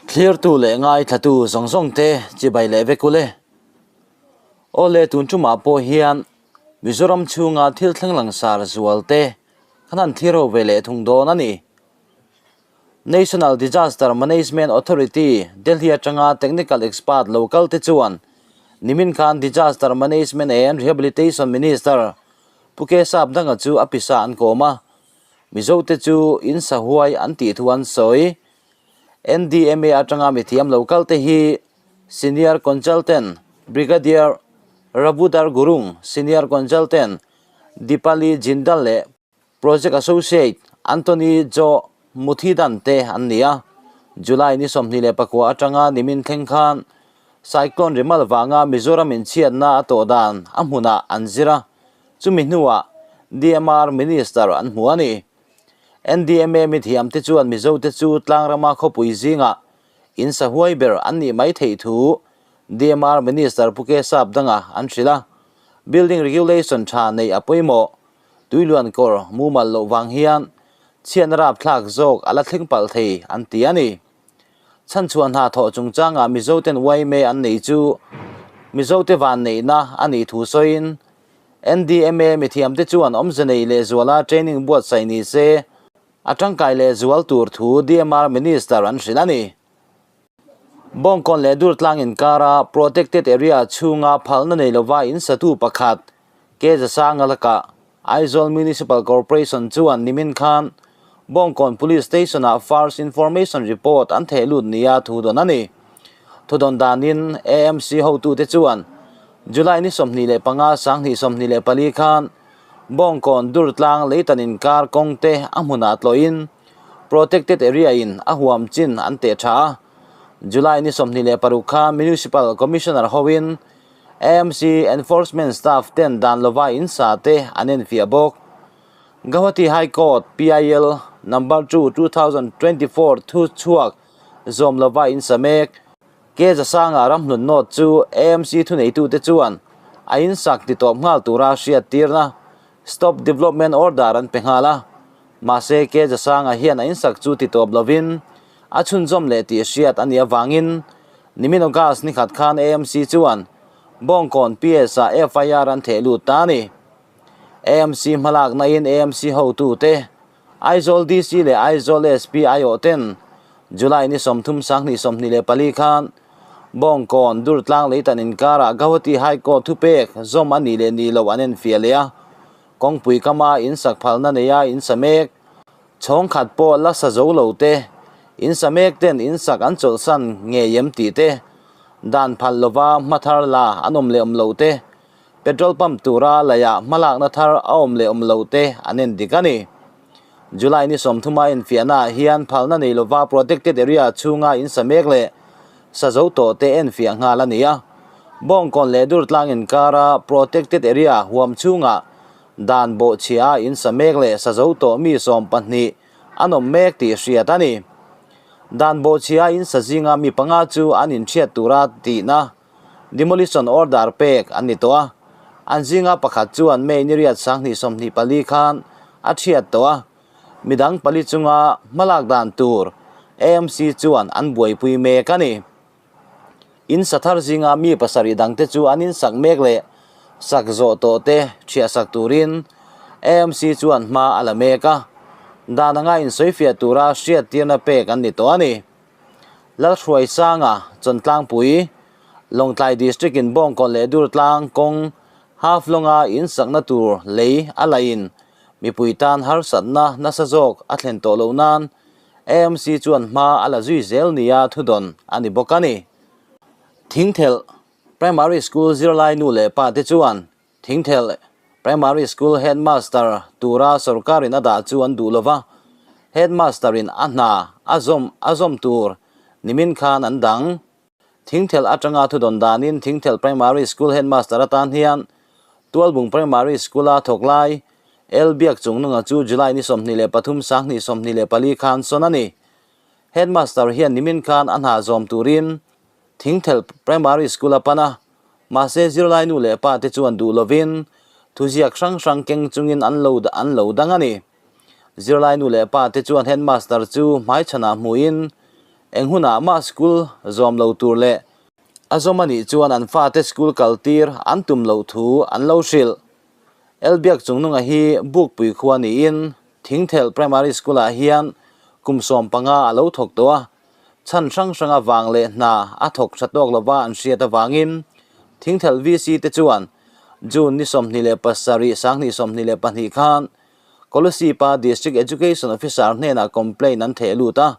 Thlirtu leh ngaithlatu zawng zawng te chibai leh vek ule. Awle tun tumah pawh hian Mizoram chhunga thil thleng langsar zual te kan han thlir ho ve leh thung dawn a ni. National Disaster Management Authority, Delhi atanga technical expert lo kal te chuan nimin khan Disaster Management and Rehabilitation Minister Pu Kesap Danga chu a pisa an kawm a, Mizote chu in sahuai an tih thu an sawi. NDMA atanga mithiam lo kal te hi Senior Consultant Brigadier Rabudar Gurung, Senior Consultant Deepali Jindal leh Project Associate Anthony Joe Muthidan te an ni a, July ni 24 atanga nimin thleng khan Cyclone Remal vanga Mizoram inchhiatna a tawh dan a hmunah an zir a, chumi hnuah DMR Minister an hmu a ni. NDMA mithiam te chuan Mizo te chu tlangrama khawpui zingah in sahuai ber an nih mai theih thu DMR Minister Pu Kesap Danga an hrilh a, Building Regulation tha neih a pawimawh. Tuiluan kawr mumal loh vang hian chhiatna rapthlak zawk a la thleng palh thei an ti a ni. Chhanchhuah hna thawh chungchangah Mizoten yma an nei chu Mizote vanneihna a nih thu sawiin NDMA mithiamte chuan awmze nei lehzuala training buatsaih ni se a tangkai lehzual tur thu DMR Minister an hrilh a ni. Bawngkawn leh Durtlang inkara Protected Area chhunga phalna nei lova in satu pakhat Ke Zasanga lakah Aizawl Municipal Corporation chuan nimin khan Bawngkawn Police Station-ah First Information Report an theh lut nia thu dawn a ni. Thudawn danin AMC hotute chuan July ni 25 2024 khan Bawngkawn Durtlang leitan inkar kawngte a hmunah tlawhin Protected Area in a huam chin an teh tha a, July ni 26 kha Municipal Commissioner hoin AMC Enforcement Staff ten dan lova in sa te an enfiah bawk. Guwahati High Court PIL Number 2 2024 thu chhuak zawm lova in sa mek. Ke Zasanga ramhlun nawt chu AMC thuneitute chuan a insak ti tawp nghal tura hriattirna Stop Development Order an pe nghal a. Mahse, Ke Zasanga hian a insak chu ti tawp lovin a chhunzawm leh tih hriat a nih avangin nimin August ni khat khan AMC chuan Bawngkawn PS-ah FIR an theh lut ta a ni. AMC hmalaknain AMC hotute, Aizawl DC leh Aizawl SP aiawh ten July ni 30 2024 khan Bawngkawn Durtlang leitan inkarah Guwahati High Court thupek zawm a nih leh nih loh an enfiah leh a. Kawngpui kama in sak phalna neia in sa mek, chhawng khat pawh la sa zo lo te, in sa mek ten in sak an chawlhsan ngei em tih te, dan phal lova hma thar la an awm leh awm lo te, petrol pump tura laiah hmalakna thar a awm leh awm lo te an en dik a ni. July ni 30 a infiahna ah hian phalna nei lova protected area chhunga in sa mek leh sa zo tawh te enfiah nghal a ni a. Bawngkawn leh Durtlang inkara protected area huam chhungah dan bawhchhia a in sa mek leh sa zo tawh mi 12 an awm mek tih hriat a ni. Dan bawhchhia in sa zinga mi panga chu an inhriat tura tihna demolition order pek an ni tawh a. An zinga pakhat chuan May ni riat 2024 khan a thiat tawh a. Midang pali chunga hmalak dan tur AMC chuan an buaipui mek a ni. In sa thar zinga mi pasarih dangte chu an insak mek leh sak zawh tawh te thiahsak turin AMC chuan hma a la mek a, dan anga insawifiah tura hriattirna pek an ni tawh a ni. Lalhruaisanga Chawntlangpui, Lawngtlai District in Bawngkawn leh Durtlang kawng Haflonga insakna tur lei a lain mipui tan harsatna nasa zawk a thlen tawh loh nan AMC chuan hma a la zui zel nia thudawn a ni bawk a ni. Thingthelh Primary School zirlai nu leh pa te chuan Thingthelh Primary School Headmaster tura sorkarin a dah chu an duh lova, Headmaster in a hna a zawm a zawm tur nimin khan an dang. Thingthelh atanga thudawn danin Thingthelh Primary School Headmaster atan hian Tualbung Primary School-a thawk lai L Biak Chungnunga chu July ni 23 2024 khan sawn a ni. Headmaster hian nimin khan a hna zawm turin Thingthelh Primary School a pan a, mahse zirlai nu leh pa te chuan duh lovin thuziak hrang hrang keng chungin an lo an lo dang a ni. Zirlai nu leh pa te chuan Headmaster chu hmaichhanah hmuhin Eng hunah mah school zawm lo tur leh a zawm a nih chuan an fate school kal tir an tum loh thu an lo hrilh. Elbiak Chungnunga hi Bukpui khua niin Thingthelh Primary School-ah hian kum 15 a lo thawk tawh a, chhan hrang hrang avang leh hna a thawk tha tawk lova an hriat avangin Thingthelh VC te chuan June ni 27 2022 khan Kolosipa District Education Officer hnenah complaint an theh lut a,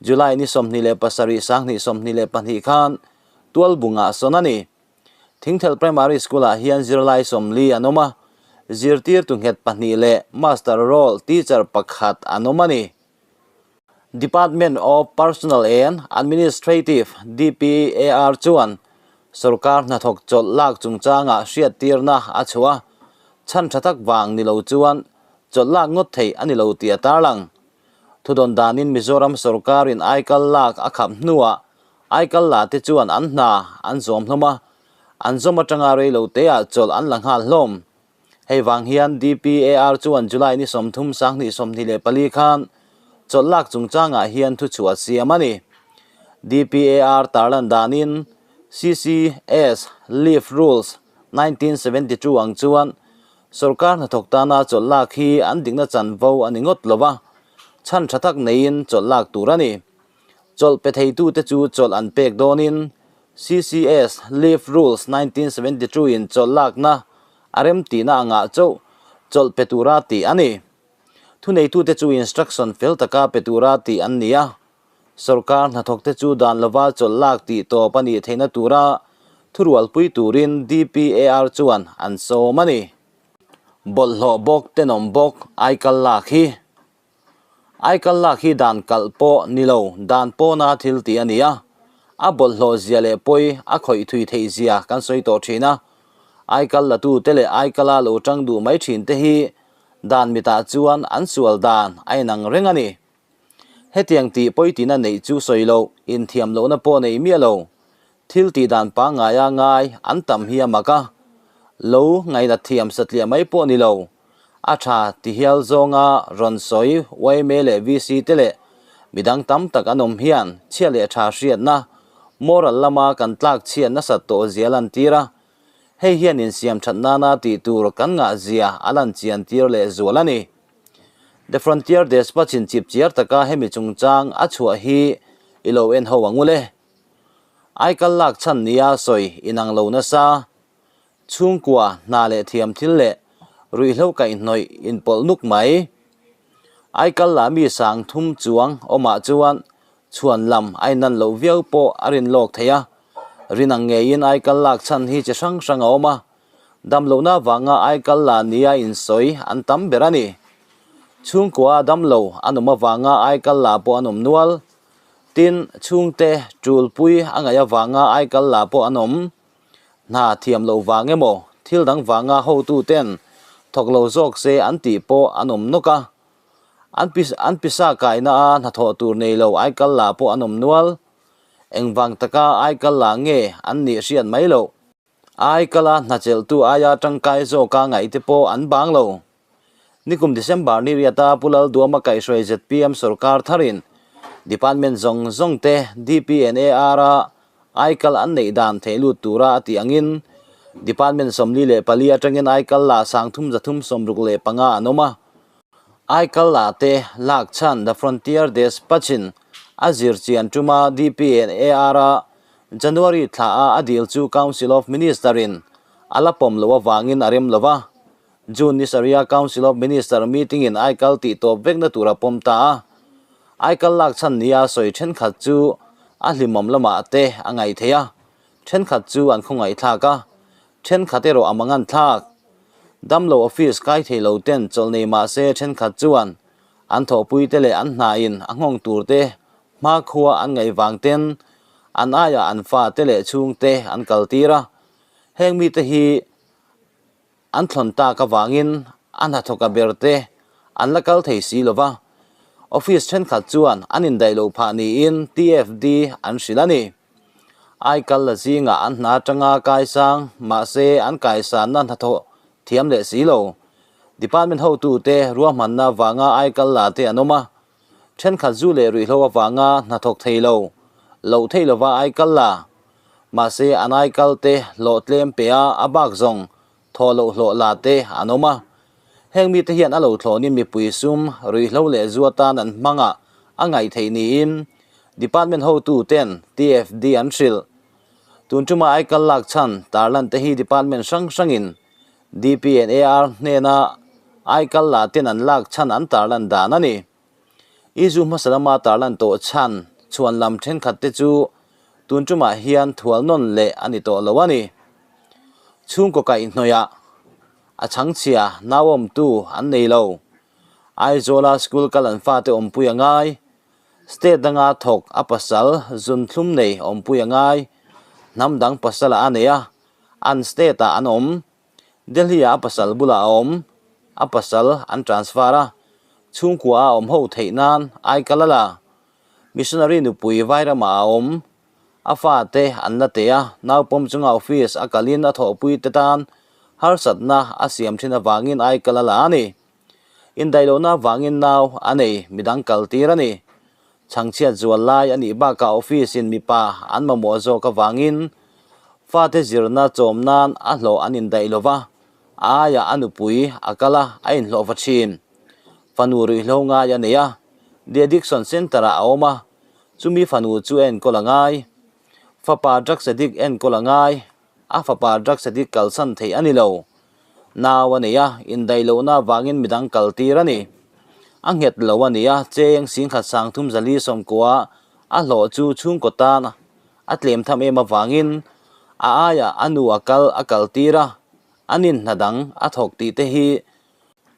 July ni 27 2022 khan Tualbungah sawn a ni. Thingthelh Primary School-ah hian zirlai 40 an awm a, zirtirtu nghet pahnih leh master roll teacher pakhat an awm a ni. Department of Personnel and Administrative, DPAR, chuan sorkar hnathawk chawlh lak chungchangah hriattirna a chhuah a, chhan tha tak vang ni lo chuan chawlh lak ngawt theih a ni lo tih a tarlang. Thudawn danin Mizoram sorkarin aikal lak a khap hnuah aikal la te chuan an hna an zawm hlawm a, an zawm atanga rei lo teah chawlh an la nghal hlawm. Hei vang hian DPAR chuan July ni 30 2024 khan chawlh lak chungchangah hian thuchhuah siam a ni. DPAR tarlan danin CCS Leave Rules 1972 ang chuan sorkar hnathawk tana chawlh lak hi an dikna chanvo a ni ngawt lo va, chhan tha tak neiin chawlh lak tur a ni. Chawlh pe theitute chu chawlh an pek dawnin CCS Leave Rules 1972 in chawlh lakna a remtihna angah chauh chawlh pe tura tih a ni. Thuneitute chu instruction fel taka pe tura tih an ni a, sorkar hnathawkte chu dan lova chawlh lak tih tawp a nih theihna tura thurualpui turin DPAR chuan an sawm a ni. Bawlhhlawh bawk tenawm bawk aikal lak hi. Aikal lak hi dan kalh pawh ni lo, dan pawna thil tih a ni a. A bawlhhlawh zia leh pawi a khawih thui theih zia kan sawi tawh thin a. Aikal latute leh aikala lo tang duh mai thin te hi dan mitah chuan an sual dan a inang reng a ni. Hetiang tih pawi tina neih chu sawi loh, inthiam lohna pawh nei miah lo. Thil tih dan pangngaia ngai an tam hi a mak a, lo ngainat thiam satliah mai pawh ni lo. A tha ti hial zawnga rawn sawi yma leh VC te leh midang tam tak an awm hian chhia leh tha hriatna, moral lama kan tlak chhiat nasat tawh zia lantir a, hei hian insiam that nana tih tur kan ngah zia a lan chian tir leh zual a ni. The Frontier Despatch in chip chiar taka hemi chungchang a chhuah hi i lo en ho ang u le. Aikal lak chhan nia sawi inang lo nasa, chhungkua hna leh thiam thil leh ruihhlo kaihhnawih inpawlh nuk mai. Aikal la mi 3000 chuang awmah chuan chhuan lam a inan loh viau pawh a rin lawk thei a, rin ang ngeiin aikal lak chhan hi chi hrang hrang a awm a, damlohna vanga aikal la nia insawi an tam ber a ni. Chhungkua damlo an awm avanga aikal la pawh an awm nual. Tin, chhungte tulpui a ngaih avanga aikal la pawh an awm. Hna thiam loh vang emaw, thil dang vanga hotuten thawk lo zawk se an tih pawh an awm nawk a. An an pisa kaina a hnathawh tur nei lo aikal la pawh an awm nual. Engvang taka aikal la nge an nih hriat mai loh. Aikala hnachelhtu aia tangkai zawka ngaihte pawh an bang lo. Nikum December ni riata Pu Lalduama kaihhruai zpm sorkar tharin Department zawng zawng te DPNAR a aikal an neih dan theih lut tura a tih angin Department 44 atangin aikal la 3365 an awm a. Aikal la te lak chhan The Frontier Despatch in a zir chian tuma DPNAR a January thla a a dil chu Council of Minister in a la pawm loh avangin a rem lo va. June ni sarih a Council of Minister meeting in aikal tih tawp vekna tur a pawm ta a. Aikal lak chhan nia sawi thenkhat chu a hlimawm lamah te a ngaih theih a, thenkhat chu an khawngaih thlak a, thenkhat erawh a mangan thlak. Damlo office kai thei lo ten chawlh nei mah se thenkhat chuan an thawhpui te leh an hna in a nghawng tur te hma khua an ngaih vang ten an aiah an fa te leh chhung te an kal tir a. Heng mite hi an thlawn tak avangin a hnathawka ber te an la kal thei si lo va, office thenkhat chuan an indaih loh phah niin TFD an hrilh a ni. Aikal la zingah an hna atanga kaisang, mahse an kaisanna hnathawh thiam leh si lo. Department hotute ruahmanna vanga aikal la te an awm a. Thenkhat zu leh ruihhlo avanga hnathawk thei lo, loh theih lova aikal la. Mahse an aikal te hlawh tlem pe a, a bak zawng thawh loh hlawh la te an awm a. Heng mite hian a lo thlawnin mipui sum, ruihhlo leh zu atan an hmang a, a ngaih theih niin Department hotu ten TFD an hrilh. Tun tuma aikal lak chhan tarlan te hi Department hrang hrangin DPNAR hnena aikal la ten an lak chhan an tarlan dan a ni. Izu hmasa lama tarlan tawh chhan chhuan lam thenkhat te chu tun tumah hian thual nawn leh a ni tawh lo a ni. Chhungkaw kaihhnawihah a chhangchhia nauawmtu an nei lo. Aizawla school kal an fate awmpui a ngai. State danga thawk a pasal zunthlum nei awmpui a ngai. Hnam dang pasala a nei a, an state ah an awm. Delhi-ah a pasal bulah a awm, a pasal an transfer a, chhungkua a awm ho theih nan aikal a la. Missionary nupui Vairamah a awm, a fate an la teh a, naupawm chunga office a kalin a thawhpui te tan harsatna a siam thin avangin aikal a la a ni. Indaihlohna avangin nau a nei, midang kal tir a ni. Chhangchhiat zual lai a nih bakah office in mipa an mamawh zawk avangin fate zirna chawm nan a hlawh an indaih lo va, a aiah a nupui a kal a, a inhlawh va thin. Fanu ruihhlo ngai a nei a, The Addiction Centre ah a awm a, chumi fanu chu a enkawl a ngai. Fapa drugs addict enkawl a ngai, a fapa drugs addict kalsan theih a ni lo. Nau a nei a, indaih lohna avangin midang kal tir a ni. A nghet lo a ni a, cheng singkhat sangthum zali sawmkua a hlawh chu chhungkaw tan a tlem tham em avangin a aiah a nu a kal a kal tir a, a nin hna dang a thawk tih te hi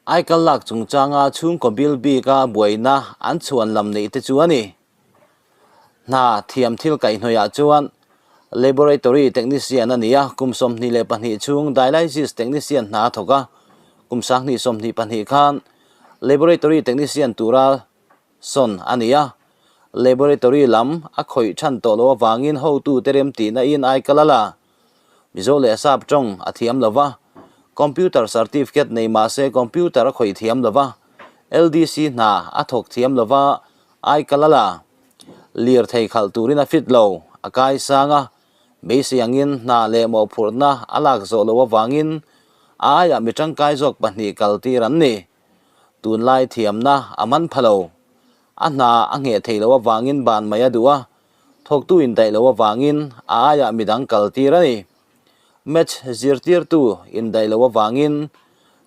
aikal lak chungchanga chhungkaw bil bika buaina an chhuan lam neih te chu a ni. Hna thiam thil kaihhnawihah chuan Laboratory Technician a ni a, kum 22 chhung Dialysis Technician hna a thawk a, kum 2024 khan Laboratory Technician tura sawn a ni a, Laboratory lam a khawih than tawh loh avangin hotute remtihna in aikal a la. Mizo leh Sap tawng a thiam lo va, Computer Certificate nei mahse Computer a khawih thiam lo va, LDC hna a thawk thiam lo va, Aikal a la, lirthei khalh turin a fit lo, a kai sang a, beisei angin hna leh mawhphurhna a lak zawh loh avangin a aiah mi tangkai zawk pahnih kal tir an ni. Tunlai thiamna a man pha lo. A hna a ngheh theih loh avangin ban mai a duh a, thawktu indaih loh avangin a aiah midang kal tir a ni. Match zirtirtu indaih loh avangin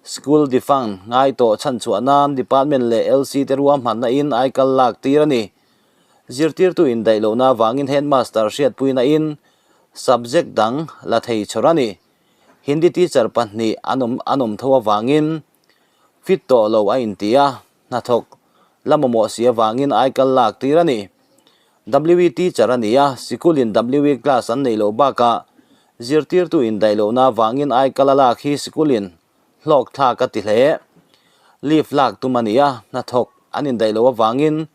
School defunct ngai tawh chhanchhuah nan Department leh LC te ruahmanna in aikal lak tir a ni. Zirtirtu indaih lohna avangin Headmaster hriatpuina in subject dang la thei chhawr a ni. Hindi teacher pahnih an awm an awm tho avangin fit tawh lo a inti a, hnathawk la mamawh si avangin aikal lak tir a ni. WE teacher a ni a, sikulin WE class an neih loh bakah zirtirtu indaih lohna avangin aikal a lak hi sikulin hlawk thlak a ti hle. Leave lak tum a ni a, hnathawk an indaih loh avangin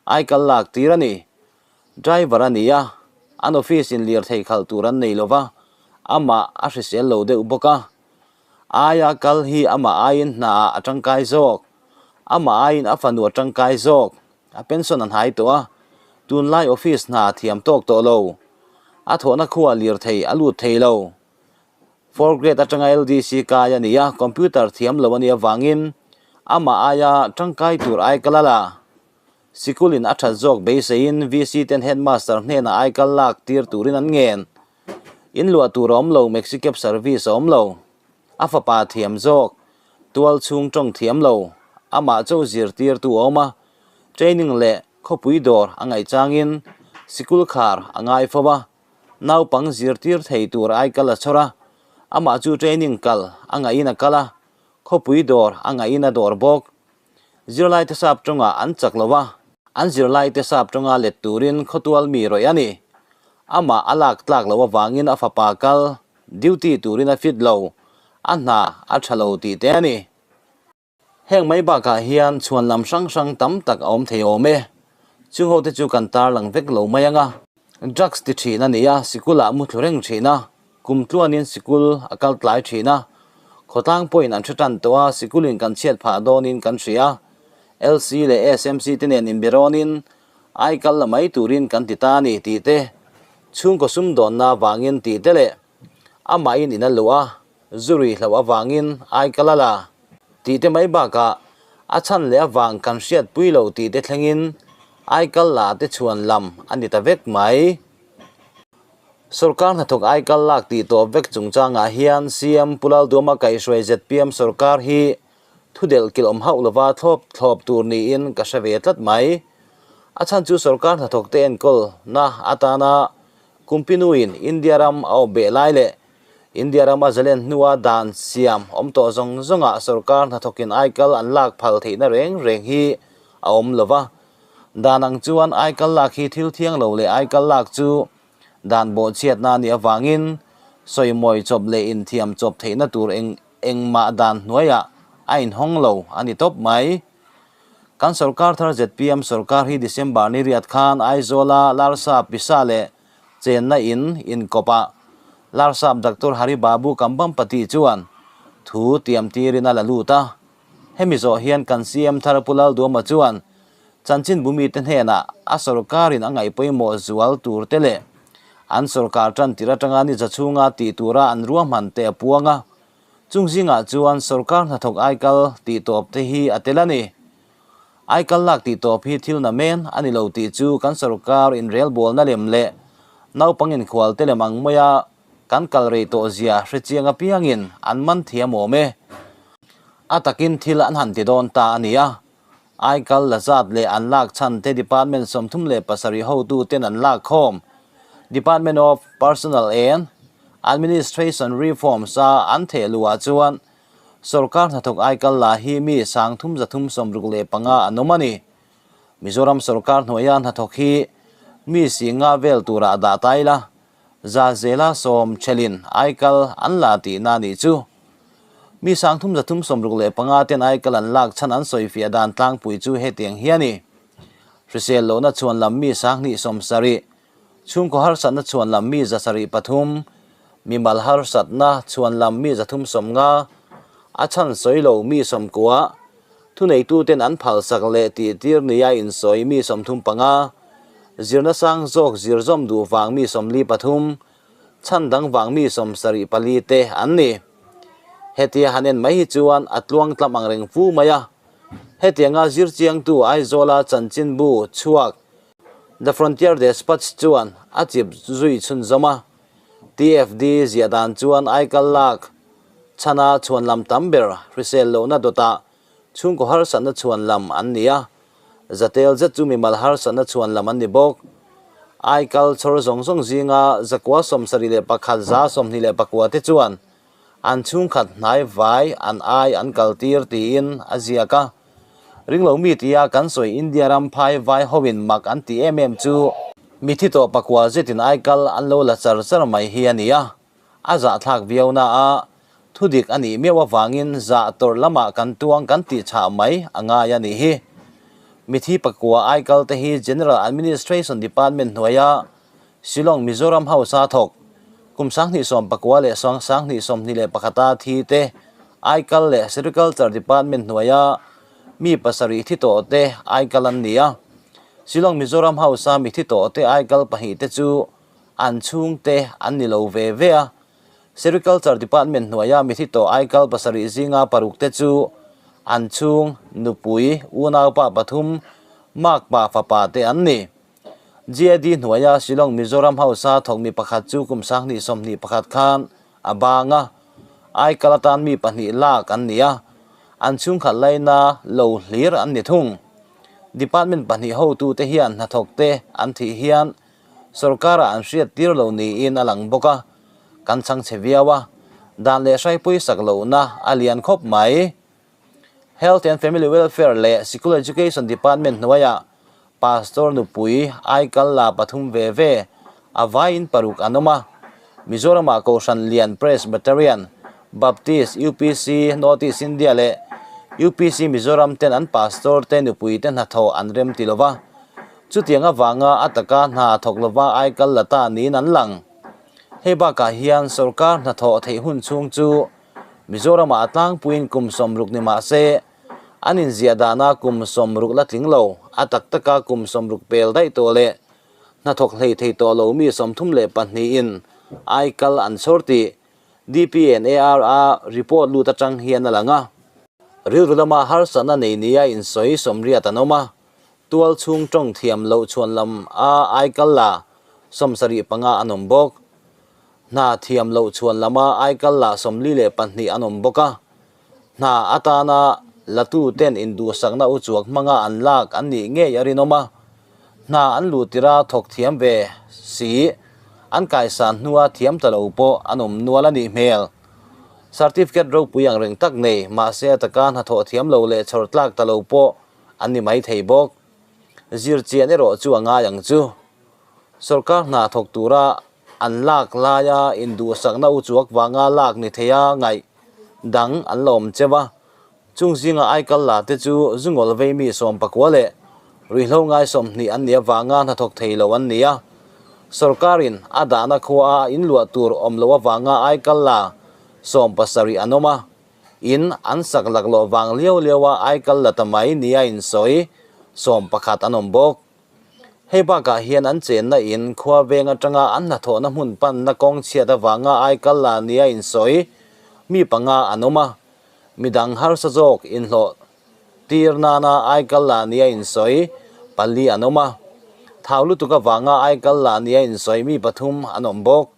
aikal lak tir a ni. Driver a ni a, an office in lirthei khalh tur an nei lova, amah a hrisel lo deuh bawk a. Aia kal hi amah aiin hnaah a tangkai zawk, amah aiin a fanu a tangkai zawk. A pension a hnai tawh a, tunlai office hna thiam tawk tawh lo. A thawhna khua lirthei a lut thei lo. Fourth grade atanga LDC kai a ni a, computer thiam lo a nih avangin amah aia tangkai tur aikal a la. Sikulin a that zawk beiseiin VC ten headmaster hnenah aikal lak tir turin an ngen. In luah tur a awm lo, Maxi cab service a awm lo. A fapa thiam zawk, tual chhung tawng thiam lo, amah cho zirtirtu a awm a, training leh khawpui dawr a ngaih changin sikul khar a ngai fo a, naupang zirtir thei tur aikal a chhawr a, amah chu training kal a ngaihin a kal a, khawpui dawr a ngaihin a dawr bawk. Zirlaite sap tawngah an chak lo a, an zirlaite sap tawnga let turin khawtual mi rawih a ni. Amah a lak tlak loh avangin a fapa kal duty turin a fit lo, a hna a tha lo tih te a ni. Heng mai bakah hian chhuan lam hrang hrang tam tak a awm thei awm e. Chung hote chu kan tarlang vek lo mai ang a. Drugs ti thin a ni a, sikulah muthlu reng thin a, Kum tluanin sikul a kal tlai thin a, khawtlang pawhin an hre tan tawh a, sikulin kan chhiat phah dawnin kan hria. LC leh SMC te nen inbirawnin aikal la mai turin kan ti ta a ni tih te, chhungkaw sumdawnna avangin tih te leh amahin in a luh a, zu rih hloh avangin aikal a la tih te mai bakah a chhan leh avang kan hriatpui lo tih te thlengin aikal la te chhuan lam a ni ta vek mai. Sorkar hnathawk aikal lak tih tawp vek chungchangah hian CM Pu Lalduama kaihhruai zpm sorkar hi thu delh kilh awm hauh lova thlawp thlawp tur niin ka hre ve tlat mai. A chhan chu sorkar hnathawk te enkawlna atana Kumpinuin India ram a awp beh lai leh India rama zalen hnua dan siam awm tawh zawng zawngah sorkar hnathawkin aikal an lak phal theihna reng reng hi a awm lova. Dan ang chuan aikal lak hi thil thiang lo leh aikal lak chu dan bawhchhiatna a nih avangin sawimawi chawp leh inthiam chawp theihna tur eng engmah dan hnuaiah a inhawng lo a ni tawp mai. Kan sorkar thar zpm sorkar hi December ni riat khan Aizawla Larsap Pisa leh chenna in inkawpah Larsap Doctor Hari Babu Kambampati chuan thu tiam tirin a la lut a. Hemi zawh hian kan CM thar Pu Lalduama chuan chanchinbu mite hnenah a sorkarin a ngaih pawimawh zual tur te leh an sorkar tan tir atanga ni za chhunga tih tura an ruahman te a puang a. Chung zingah chuan sorkar hnathawk aikal tih tawp te hi a tel a ni. Aikal lak tih tawp hi thil na men a ni lo tih chu kan sorkar inrelbawlna lem leh naupang inkhual te lem ang maia Kan kal rei tawh zia hre chiang apiangin an man thiam awm e. A takin thil an han ti dawn ta a nia. Aikal la zat leh an lak chhan te Department 37 hotu ten an lak khawm. Department of Personnel and Administration Reforms a an theh luh ah chuan sorkar hnathawk aikal la hi mi 3365 an awm a ni. Mizoram sorkar hnuaia hnathawk hi mi singa vel turah dah ta ila. Zazela sawm thelin aikal an la tihna a nih chu. Mi 3365 ten aikal an lak chhan an sawifiah dan tlangpui chu hetiang hi a ni. Hrisel lohna chhuan lam mi 270, chhungkaw harsatna chhuan lam mi 703, mimal harsatna chhuan lam mi 350, a chhan sawi lo mi 90, Thuneituten an phalsak leh tihtir nia insawi mi 35, zirna sang zawk zir zawm duh vang mi 43, chhan dang vang mi 74 te an ni. Hetia han en mai hi chuan a tluang tlam ang reng fu mai a. Hetianga zir chiangtu Aizawla chanchinbu chhuak The Frontier Despatch chuan a chip zui chhunzawm a. TFD ziah dan chuan aikal lak chhana chhuan lam tam ber hrisel lohna dawtah chhungkaw harsatna chhuan lam an ni a, zatel zet chu mimal harsatna chhuan lam an ni bawk. Aikal chhawr zawng zawng zinga zakua 71 29 te chuan an chhungkhat hnai vai an ai an kaltir tiin a ziak a. Ringlo mi tia kan sawi India ram phai vai hoin mak an ti em em chu mithi tawh pakua zetin aikal an lo la char char mai hi a ni a, a zahthlak viau na a, thudik a nih miau avangin zah tawrh lamah kan tuang kan tih chhah mai a ngai a nih hi. Mithi pakua aikal te hi General Administration Department hnuaia Shillong Mizoram House a thawk. Kum 2019 leh 2021 a thi te aikal leh Sericulture Department hnuaia mi pasarih thi tawh te aikal an ni a. Shillong Mizoram House a mi thi tawh te aikal pahnih te chu an chhungte an ni lo ve ve a. Sericulture Department hnuaia mi thi tawh aikal pasarih zinga paruk te chu an chhung, nupui, unaupa pathum, makpa, fapa te an ni. GAD hnuaia Shillong Mizoram House a thawk mi pakhat chu kum 2021 khan a bang a, aikal atan mi pahnih lak an ni a, an chhungkhat laina lo hlir an ni thung. Department pahnih hotute hian hnathawkte an thih hian sorkarah an hriat tir lo niin a lang bawk a, kan chhangchhe viau a, dan leh hrai pawisak lohna a lian khawp mai. Health and Family Welfare leh Sikul Education Department hnuaiah Pastor nupui aikal la pathum ve ve a vaiin paruk an awm a. Mizoramah Kohhran Lian Presbyterian, Baptist, UPC, North East India leh UPC Mizoram ten an pastor te nupui te hnathawh an rem ti lova. Chutiang avanga a taka hna thawk lova aikal la ta niin an lang. Hei bakah hian sorkar hnathawh theih hun chhung chu Mizoramah a tlangpuiin kum 60 ni mah se, An inziah dana kum 60 la tling lo, a tak taka kum 60 pel daih tawh leh hnathawk hlei thei tawh lo mi 32 in aikal an chhawr tih DPNAR a report lut atang hian a lang a. Rilru lama harsatna nei nia insawi 80 an awm a, tual chhung tawng thiam loh chhuan lam a aikal la 75 an awm bawk. Hna thiam loh chhuan lama aikal la 42 an awm bawk a. Hna atana latu ten induhsakna uchuak hmanga an lak an nih ngei a rinawm a. Hna an luh tirha thawk thiam ve si, an kaisan hnua thiam ta lo pawh an awm nual a nih hmel. Certificate ropui ang reng tak nei, mahse a taka hnathawh thiam lo leh chhawr tlak ta lo pawh an ni mai thei bawk. Zirchian erawh chu a ngai ang chu. Sorkar hna thawk tura an lak laia induhsakna uchuak vanga lak ni theia ngaih dang an la awm cheu a. Chung zinga aikal la te chu zungawl vei mi 19 leh ruihhlo ngai 20 an nih avanga hnathawk thei lo an ni a. Sorkarin a dahna khua a inluah tur awm loh avanga aikal la 70 an awm a. In an sak laklawh vang liau liau a aikal la ta mai nia insawi 11 an awm bawk. Hei bakah hian an chenna in khua veng atanga an hnathawhna hmun panna kawng chhiat avanga aikal la nia insawi mi panga an awm a. Midang harsa zawk inhlawh tir nana aikal la nia insawi pali an awm a. Thau lutuk avanga aikal la nia insawi mi pathum an awm bawk.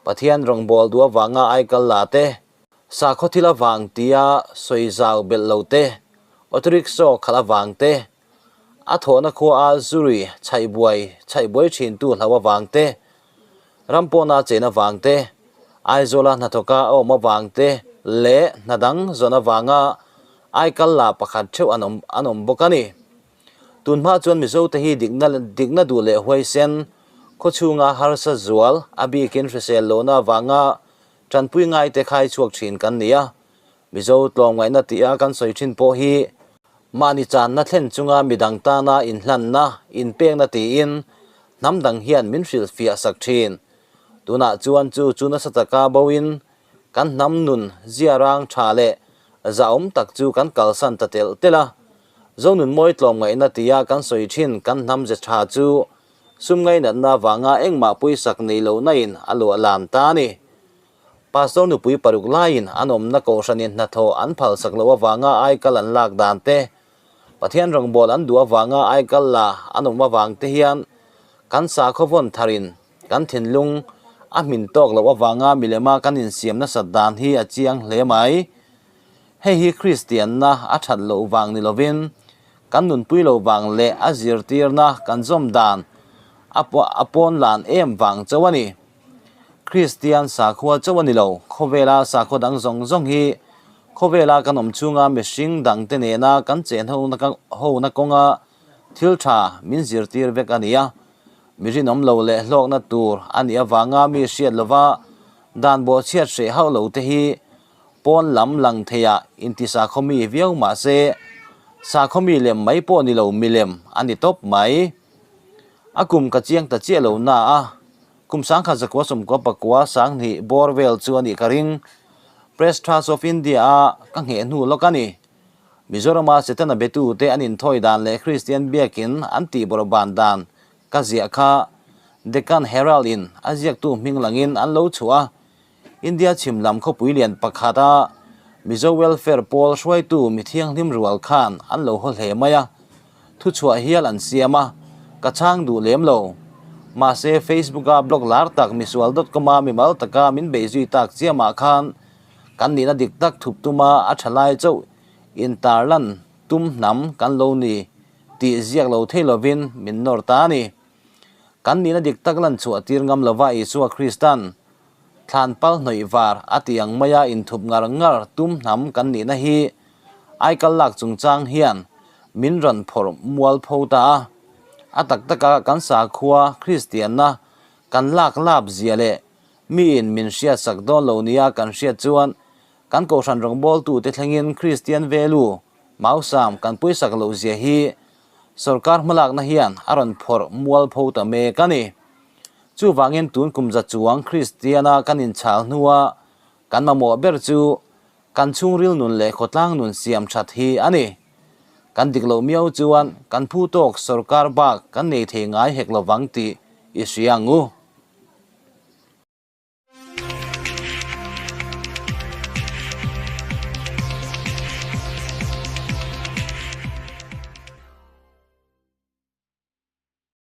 Pathian rawngbâwl duh avanga aikal la te, sakhaw thil avang tia sawi zau belh lo te, auto rickshaw khalh avang te, a thawhna khua a zurui chhaih buai chhaih buai thintu hlau avang te, ram pawna chen avang te, Aizawla hnathawka a awm avang te leh hna dang zawn avanga aikal la pakhat theuh an awm an awm bawk a ni. Tunhma chuan Mizote hi dikna dikna duh leh huaisen, khawchhunga harsa zual, a bikin hrisel lohna avanga tanpui ngaite khai chhuak thin kan ni a. Mizo tlawmngaihna tia kan sawi thin pawh hi mahni channa thlen chunga midang tana inhlanna, inpekna tiin hnam dang hian min hrilhfiah sak thin. Tunah chuan chu chu nasa taka boin kan hnam nun ziarang tha leh zahawm tak chu kan kalsan ta telh telh a. Zonun mawi tlawmngaihna tia kan sawi thin kan hnam ze tha chu sum ngainatna vanga engmah puisak nei lohna in a luah lan ta a ni. Pastor nupui paruk laiin an awmna kohhranin hnathawh an phalsak loh avanga aikal an lak dan te, Pathian rawngbâwl an duh avanga aikal la an awm avang te hian kan sakhaw vawn tharin kan thinlung a hmin tawk loh avanga milema kan insiam nasat dan hi a chiang hle mai. Hei hi Kristianna a that loh vang ni lovin kan nunpui lo vang leh a zirtirna kan zawm dan a pawn lan em vang chauh a ni. Kristian sakhua chauh a ni lo, khawvela sakhaw dang zawng zawng hi khawvela kan awm chhunga mihring dangte nena kan chen hona kawnga thil tha min zirtir vek a ni a. Mi rinawm lo leh hlawkna tur a nih avanga mi hriat lova dan bawhchhiat hreh hauh lo te hi pawn lam lang theiah inti sakhaw mi viau mah se sakhaw mi lem mai pawh ni lo milem a ni tawp mai. A kum ka chiang ta chiah lo na a, kum 1999 bawr vel chu a nih ka ring. Press Trust of India a ka ngheh hnu lawk a ni. Mizorama Setana betute an inthawi dan leh Kristian biakin an tih bawrhban dan ka ziah kha Deccan Herald in a ziaktu hming langin an lo chhuah a. India chhim lam khawpui lian pakhat a Mizo Welfare pawl hruaitu mi thianghlim rual khan an lo haw hle mai a, thuchhuah hial an siam a, ka chhang duh lem lo. Mahse Facebook a blog lar tak misual dot com a mimal taka min bei zui tak chiamah khan kan nihna dik tak thup tuma a tha lai chauh intarlan tum hnam kan lo ni tih ziak lo thei lovin min nawr ta a ni. Kan nihna dik tak lan chhuah tir ngam lova Isua Kristan thlan pal hnawih var a ti ang maia inthup ngar ngar tum hnam kan nihna hi aikal lak chungchang hian min rawn phawrh mual pho ta a. A tak taka kan sakhua Kristianna kan lak lap zia leh miin min hriatsak dawn lo nia kan hriat chuan kan kohhran rawngbawltute thlengin Kristian value mausam kan puisak loh zia hi sorkar hmalakna hian a rawn phawrh mual pho ta mek a ni. Chuvangin tun kum za chuang Kristiana kan inchhal hnua kan mamawh ber chu kan chhungril nun leh khawtlang nun siam that hi a ni. Kan dik loh miau chuan kan phu tawk sorkar bak kan nei thei ngai hek lovang tih i hria ang u.